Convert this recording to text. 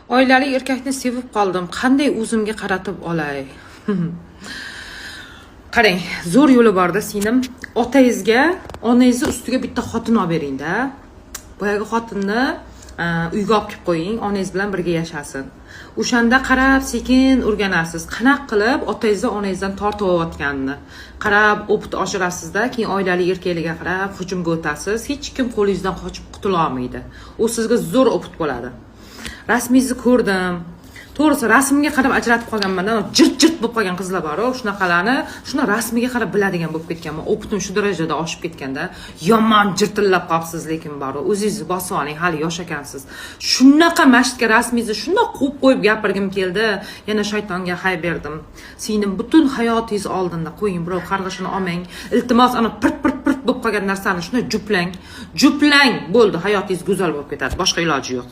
Oilali erkakni sevib qoldim, qanday o'zimga qaratib olay? Qarang, zo'r yo'li borda, singlim. Otangizga onangizni ustiga bitta xotin olib beringda. Boyagi xotinni uyga olib kelib qo'ying, onangiz bilan birga yashasin. O'shanda qarab sekin o'rganasiz, qanaqa qilib otangizni onangizdan tortib olayotganini. Qarab опыт oshirasizda, keyin oilali erkaklarga qarab hujumga o'tasiz. Hech kim qo'lingizdan qochib qutula olmaydi. U sizga zo'r опыт bo'ladi. Rasmingizni ko'rdim. To'g'risi, rasmga qarab ajratib qolganman. Jirt jirt bo'lib qolgan qizlar boru, shunaqalarni shuni rasmiga qarab biladigan bo'lib ketganman. Опыт im shu darajada oshib ketganda. Yomon jirtillab qolibsiz, lekin boru o'zingizni bosib oling, hali yosh ekansiz. Shunaqa masjidga rasmingizni shundoq quvib qo'yib gapirgim keldi, yana shaytonga hay berdim. Singlim, butun hayotingiz oldinda, qo'ying, birov qarg'ishini olmang, iltimos. Ana pirt pirt pirt bo'lib qolgan narsani shunday juplang, juplang, bo'ldi, hayotingiz go'zal bo'lib ketadi, boshqa iloji yo'q.